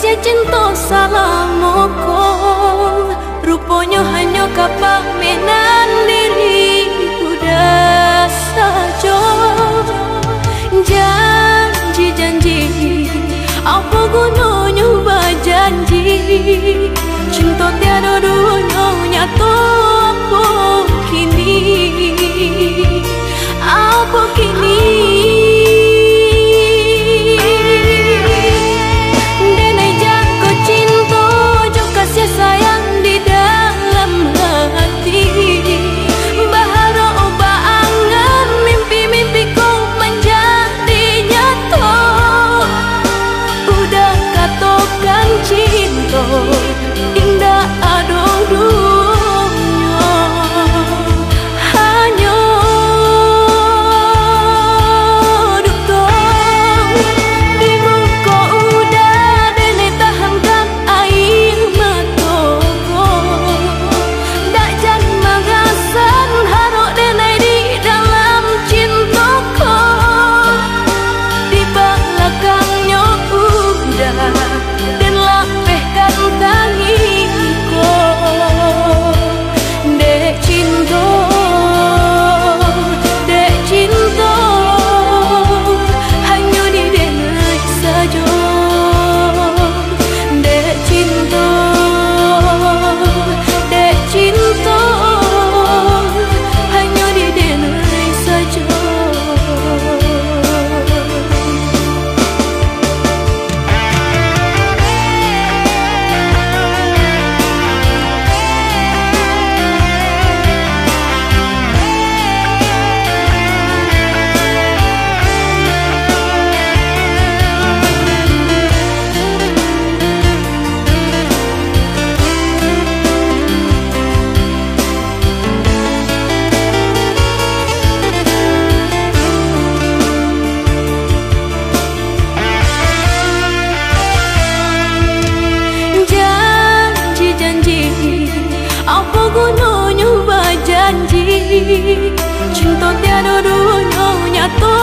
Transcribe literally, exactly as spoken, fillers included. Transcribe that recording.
Cinto salamo ko, ruponyo hanyo ka pamenan diri udah sajo. Janji-janji, apo gunonyo bajanji? Cinto tiado duonyo, nyato apo kini? Apo kini? Denai jago cinto jo kasih sayang di dalam hati. Baharok baangan mimpi-mimpi ko manjadi nyato. Udah katokan cinto indak ado duonyo. Hanyo duko di muko udah denai tahankan aia mato ko. Dak jan mangasan harok denai di dalam cinto ko. Di balakangnyo udah den lapehkan tangih ko. Dek cinto, dek cinto, hanyo di denai sajo. Dek cinto, dek cinto, hanyo di denai sajo. Janji-janji, apo gunonyo bajanji? Cinto tiado duonyo, nyato